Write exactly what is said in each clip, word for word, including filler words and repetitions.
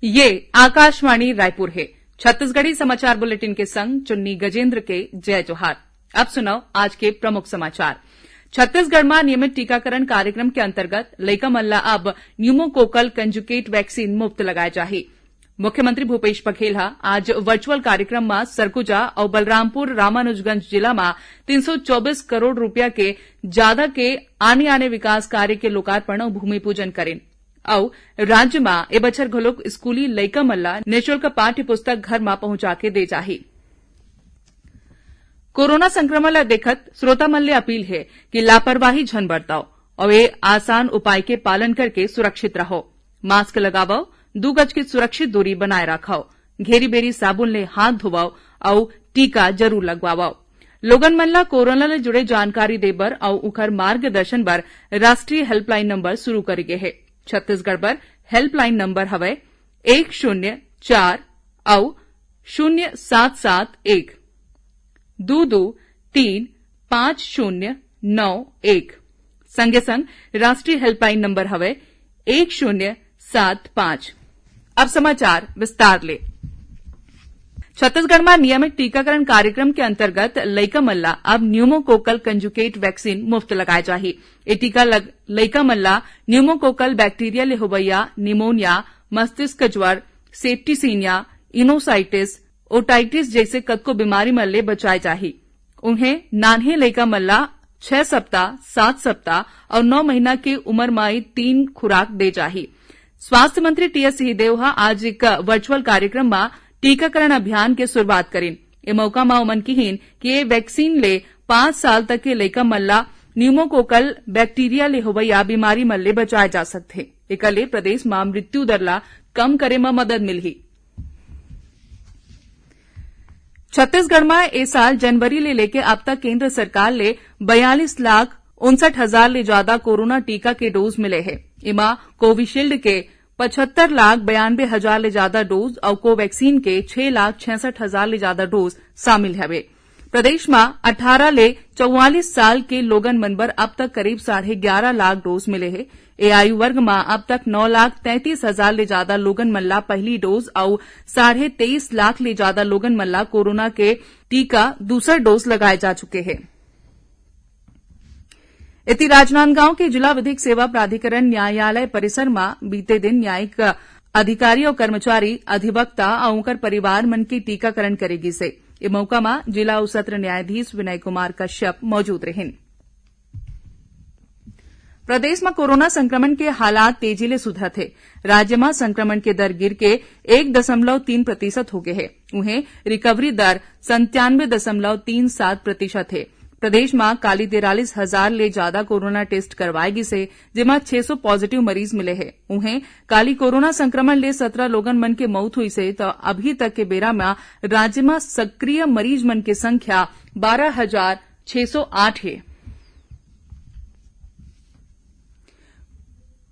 ये आकाशवाणी रायपुर हे। छत्तीसगढ़ी समाचार बुलेटिन के संग चुन्नी गजेंद्र के जय जोहार। अब सुनव आज के प्रमुख समाचार। छत्तीसगढ़ म नियमित टीकाकरण कार्यक्रम के अंतर्गत लइका मन ला अब pneumococcal conjugate vaccine मुफ्त लगाए जाही। मुख्यमंत्री भूपेश बघेल ह आज वर्चुअल कार्यक्रम म सरगुजा अउ बलरामपुर रामानुजगंज जिला म तीन सौ चौबीस करोड़ रुपया के जादा के आने-आने विकास कार्य के लोकार्पण अउ भूमि पूजन करिन। अउ राज्य म ए बछर घलोक स्कूली लइका मन ला निशुल्क पाठ्य पुस्तक घर म पहुंचा के दे जाही। कोरोना संक्रमण ल देखत श्रोता मन ले अपील हे कि लापरवाही झन बरतव अउ ए आसान उपाय के पालन करके सुरक्षित रहव। मास्क लगावव, दू गज के सुरक्षित दूरी बनाए राखव, घेरी-बेरी साबुन ले हाथ धोवव अउ टीका जरूर लगवावव। लोगन मन ल कोरोना ले जुड़े जानकारी दे बर अउ उखर मार्गदर्शन बर राष्ट्रीय हेल्पलाइन नंबर शुरू करे गे हे। छत्तीसगढ़ बर हेल्पलाइन नंबर हवय एक शून्य चार अउ शून्य सात सात एक दू दू तीन पाँच शून्य नौ एक। संगे संग राष्ट्रीय हेल्पलाइन नंबर हवय एक शून्य सात पाँच। अब समाचार विस्तार ले। छत्तीसगढ़ म नियमित टीकाकरण कार्यक्रम के अंतर्गत लइका मन ला अब pneumococcal conjugate vaccine मुफ्त लगाए जाही। ए टीका लग-, लइका मन ला pneumococcal बैक्टीरिया ले होवइया निमोनिया, मस्तिष्क ज्वर, सेप्टिसीनिया, इनोसाइटिस, ओटाइटिस जइसे कतको बीमारी मन ले बचाए जाही। उहें, नान्हे लइका मन ला छह सप्ताह, सात सप्ताह अउ नौ महीना के उमर म ये तीन खुराक दे जाही। स्वास्थ्य मंत्री टीएस सिंहदेव ह आज एक वर्चुअल कार्यक्रम म टीकाकरण अभियान के शुरुआत करिन। ए मौका म ओमन किहीन कि ये वैक्सीन ले पाँच साल तक के लइका मन ला pneumococcal बैक्टीरिया ले होवइया बीमारी मन ले बचाए जा सकथे। एकर ले प्रदेश म मृत्यु दर ला कम करे म मदद मिलही। छत्तीसगढ़ म ए साल जनवरी ले लेके अब तक केंद्र सरकार ले बयालीस लाख उनसठ हजार ले जादा कोरोना टीका के डोज मिले हे। एमा कोविशील्ड के पचहत्तर लाख बयानबे हजार ले जादा डोज अउ कोवैक्सीन के छह लाख छियासठ हजार ले जादा डोज शामिल हवे। प्रदेश म अठारह ले चौवालीस साल के लोगन मन बर अब तक करीब साढ़े ग्यारह लाख डोज मिले हे। ए आयु वर्ग म अब तक नौ लाख तैंतीस हजार ले जादा लोगन मन ला पहली डोज अउ साढ़े तेईस लाख ले जादा लोगन मन ला कोरोना के टीका दूसर डोज लगाए जा चुके हे। एती राजनांदगांव के जिला विधिक सेवा प्राधिकरण न्यायालय परिसर म बीते दिन न्यायिक अधिकारी अउ कर्मचारी, अधिवक्ता अउ उंकर परिवार मन के टीकाकरण करे गिस हे। ए मौका म जिला अउ सत्र न्यायाधीश विनय कुमार कश्यप मौजूद रहिन। प्रदेश म कोरोना संक्रमण के हालात तेजी ले सुधरत हे। राज्य म संक्रमण के दर गिर के एक दशमलव तीन प्रतिशत हो गे हे। उहें, रिकवरी दर संतानवे दशमलव तीन सात प्रतिशत हे। प्रदेश म काली तिरालीस हजार ले जादा कोरोना टेस्ट करवाए गिस हे, जेमा छह सौ पॉजिटिव मरीज मिले हे। उहें, काली कोरोना संक्रमण ले सत्रह लोगन मन के मउत होइस हे, त अभी तक के बेरा म राज्य म सक्रिय मरीज मन के संख्या बारह हजार छह सौ आठ हे।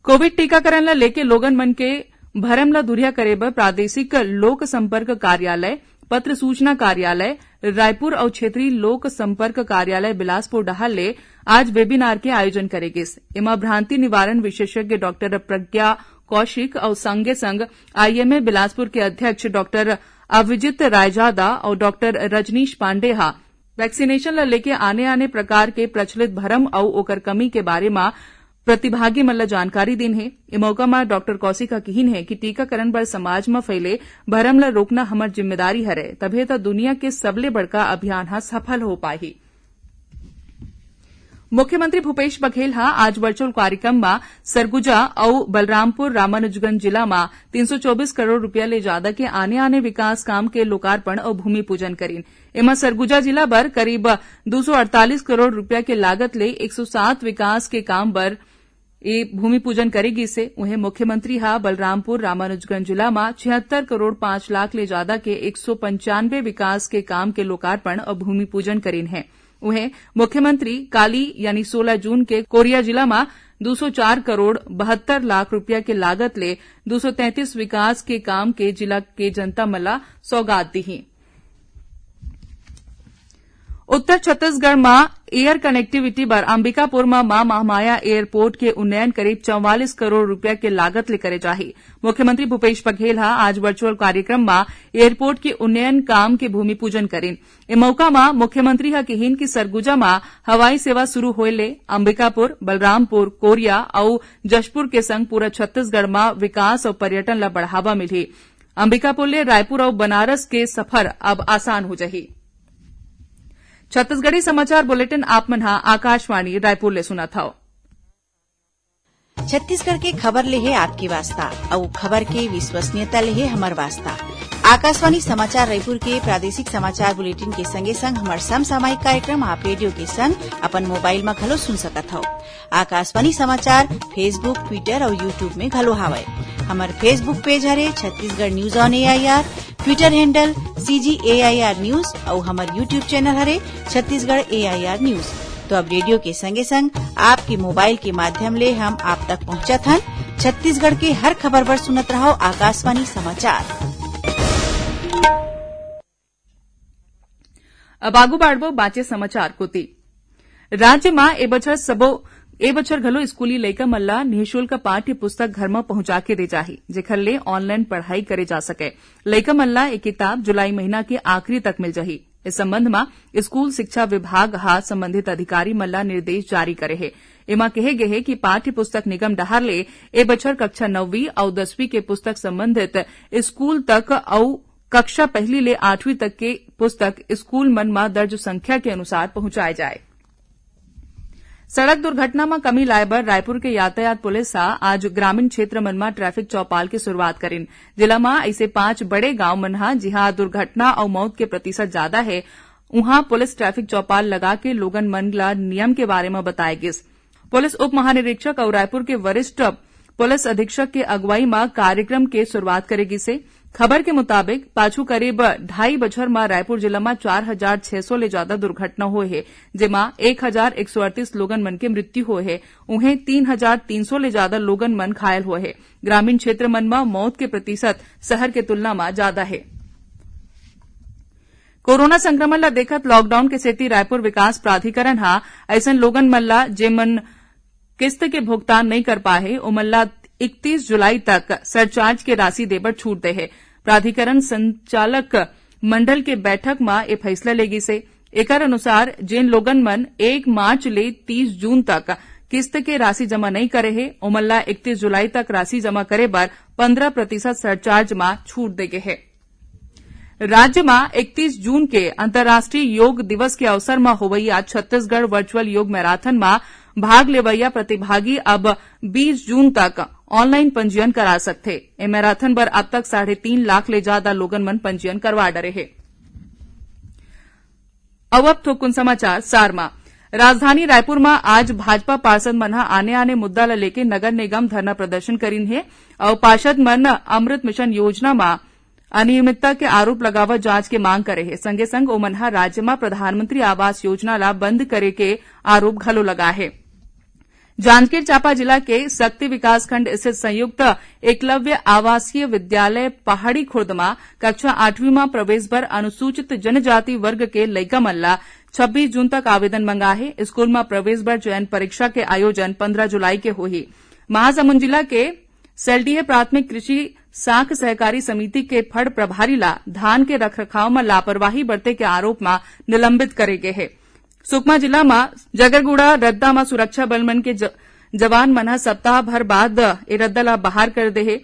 कोविड टीकाकरण ल लेके लोगन मन के भरम ल दूरिहा करे बर प्रादेशिक लोक संपर्क कार्यालय, पत्र सूचना कार्यालय रायपुर अउ क्षेत्रीय लोक संपर्क कार्यालय बिलासपुर डहार ले आज वेबिनार के आयोजन करे गिस। एमा भ्रांति निवारण विशेषज्ञ डॉक्टर प्रज्ञा कौशिक अउ संगे संग आईएमए बिलासपुर के अध्यक्ष डॉक्टर अभिजीत रायजादा अउ डॉक्टर रजनीश पांडे ह वैक्सीनेशन ल लेके आने-आने प्रकार के प्रचलित भरम अउ ओकर कमी के बारे म प्रतिभागी मन ल जानकारी दीन हे। ए मौका म डॉक्टर कौशिक ह किहीन हे कि टीकाकरण बर समाज म फैले भरम ल रोकना हमर जिम्मेदारी हरय, तभे त दुनिया के सबले बड़का अभियान ह सफल हो पाही। मुख्यमंत्री भूपेश बघेल ह आज वर्चुअल कार्यक्रम म सरगुजा अउ बलरामपुर रामानुजगंज जिला म तीन सौ चौबीस करोड़ रुपया ले जादा के आने-आने विकास काम के लोकार्पण अउ भूमि पूजन करीन। एमा सरगुजा जिला बर करीब दू सौ अड़तालीस करोड़ रुपया के लागत ले एक सौ सात विकास के काम बर ए भूमि पूजन करे गिस हे। उहें, मुख्यमंत्री ह बलरामपुर रामानुजगंज जिला म छिहत्तर करोड़ पाँच लाख ले जादा के एक सौ पंचानवे विकास के काम के लोकार्पण अउ भूमि पूजन करीन हे। उहें, मुख्यमंत्री काली यानी सोलह जून के कोरिया जिला म दू सौ चार करोड़ बहत्तर लाख रुपया के लागत ले दू सौ तैंतीस विकास के काम के जिला के जनता मन ला सौगात दिही। उत्तर छत्तीसगढ़ म एयर कनेक्टिविटी बर अंबिकापुर म मां महामाया एयरपोर्ट के उन्नयन करीब चौवालीस करोड़ रुपया के लागत ले करे जाही। मुख्यमंत्री भूपेश बघेल ह आज वर्चुअल कार्यक्रम म एयरपोर्ट के उन्नयन काम के भूमि पूजन करिन। ए मौका म मुख्यमंत्री ह किहिन कि सरगुजा म हवाई सेवा शुरू होए ले अंबिकापुर, बलरामपुर, कोरिया अउ जशपुर के संग पूरा छत्तीसगढ़ म विकास अउ पर्यटन ल बढ़ावा मिलही। अंबिकापुर ले रायपुर अउ बनारस के सफर अब आसान हो जाही। छत्तीसगढ़ी समाचार बुलेटिन आप मन ह आकाशवाणी रायपुर ले सुनत हव। छत्तीसगढ़ के खबर ले हे आपके वास्ता, अउ खबर के विश्वसनीयता ले हे हमर वास्ता। आकाशवाणी समाचार रायपुर के प्रादेशिक समाचार बुलेटिन के संगे संग हमर समसामयिक कार्यक्रम आप रेडियो के संग अपन मोबाइल म घलो सुन सकत हव। आकाशवाणी समाचार Facebook, Twitter अउ YouTube में घलो हावय। हमर Facebook पेज हरे Chhattisgarh news on AIR, Twitter handle CG AIR news अउ हमर YouTube चैनल हरे छत्तीसगढ़ एआईआर न्यूज। तो अब रेडियो के संगे संग आपके मोबाइल के माध्यम ले हम आप तक पहुंचत हन। छत्तीसगढ़ के हर खबर बर सुनत रहव आकाशवाणी समाचार। अब आगू बाढ़बो बांचे समाचार कोति। राज्य म ए बछर सबो, ए बछर घलो स्कूली लइका मन ला निःशुल्क पाठ्य पुस्तक घर म पहुंचा के दे जाही, जेखर ले ऑनलाइन पढ़ाई करे जा सके। लइका मन ला ए किताब जुलाई महीना के आखिरी तक मिल जाही। इस संबंध म स्कूल शिक्षा विभाग ह संबंधित अधिकारी मन ला निर्देश जारी करे हे। एमा कहे गे हे कि पाठ्य पुस्तक निगम डहार ले ए बछर कक्षा नौवीं अउ दसवीं के पुस्तक संबंधित स्कूल तक अउ कक्षा पहली ले आठवीं तक के पुस्तक स्कूल मन म दर्ज संख्या के अनुसार पहुंचाए जाए। सड़क दुर्घटना म कमी लाए बर रायपुर के यातायात पुलिस ह आज ग्रामीण क्षेत्र मन म ट्रैफिक चौपाल के शुरुआत करिन। जिला म अइसे पांच बड़े गांव मन ह, जिहां दुर्घटना अउ मौत के प्रतिशत जादा हे, उहां पुलिस ट्रैफिक चौपाल लगा के लोगन मन ल नियम के बारे म बताए गिस। पुलिस उप महानिरीक्षक अउ रायपुर के वरिष्ठ पुलिस अधीक्षक के अगुवाई म कार्यक्रम के शुरुआत करे गिसे। खबर के मुताबिक, पाछू करीब ढाई बछर म रायपुर जिला म चार हजार छह सौ ले जादा दुर्घटना होए हे, जेमा एक हजार एक सौ अड़तीस लोगन मन के मृत्यु होए हे। उहें, तीन हजार तीन सौ ले जादा लोगन मन घायल होए हे। ग्रामीण क्षेत्र मन म मौत के प्रतिशत शहर के तुलना म जादा हे। कोरोना संक्रमण ल देखत लॉकडाउन के सेती रायपुर विकास प्राधिकरण ह अइसन लोगन मन ल, जेमन किस्त के भुगतान नइ कर पाए हे, ओमन ला इकतीस जुलाई तक सरचार्ज के राशि देबर छूट दे हे। प्राधिकरण संचालक मंडल के बैठक म ए फैसला ले गिस हे। एकर अनुसार, जेन लोगन मन एक मार्च ले तीस जून तक किस्त के राशि जमा नइ करे हे, ओमन ला इकतीस जुलाई तक राशि जमा करे बर पंद्रह प्रतिशत सरचार्ज म छूट दे गे हे। राज्य म इकतीस जून के अंतर्राष्ट्रीय योग दिवस के अवसर म होवइया छत्तीसगढ़ वर्चुअल योग मैराथन म भाग लेवइया प्रतिभागी अब बीस जून तक ऑनलाइन पंजीयन करा सकथे। ए मैराथन बर अब तक साढ़े तीन लाख ले जादा लोगन मन पंजीयन करवा डरे हे। अउ अब थोकुन समाचार सार म। राजधानी रायपुर म आज भाजपा पार्षद मन ह आने-आने मुद्दा ल लेके नगर निगम धरना प्रदर्शन करिन हे अउ पार्षद मन अमृत मिशन योजना म अनियमितता के आरोप लगावत जांच के मांग करे हे। संगे संग ओमन ह राज्य म प्रधानमंत्री आवास योजना ला बंद करे के आरोप घलो लगाए हे। जांजगीर चांपा जिला के सक्ती विकासखंड स्थित संयुक्त एकलव्य आवासीय विद्यालय पहाड़ी खुर्द म कक्षा आठवीं म प्रवेश बर अनुसूचित जनजाति वर्ग के लइका मन ला छब्बीस जून तक आवेदन मंगा हे। स्कूल म प्रवेश बर चयन परीक्षा के आयोजन पंद्रह जुलाई के होही। महासमुंद जिला के सेलडीह प्राथमिक कृषि साख सहकारी समिति के फड़ प्रभारी ला धान के रखरखाव म लापरवाही बरते के आरोप म निलंबित करे गे हे। सुकमा जिला म जगरगुड़ा रद्दा म सुरक्षा बल मन के ज-, जवान मन ह सप्ताह भर बाद ए रद्दा ला बाहर कर दे हे।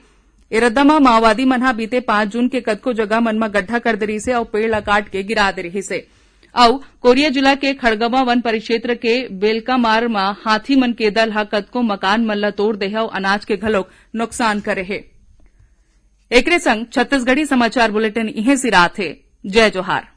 ए रद्दा म माओवादी मन ह बीते पाँच जून के कतको जगह मन म गड्ढा कर दे रिहिस हे अउ पेड़ ला काट के गिरा दे रिहिस हे। अउ कोरिया जिला के खड़गवां वन परिक्षेत्र के बेलकामार म हाथी मन के दल ह कतको मकान मन ला तोड़ दे हे अउ अनाज के घलोक नुकसान करे हे। एकरे संग छत्तीसगढ़ी समाचार बुलेटिन इहें सिरात हे। जय जोहार।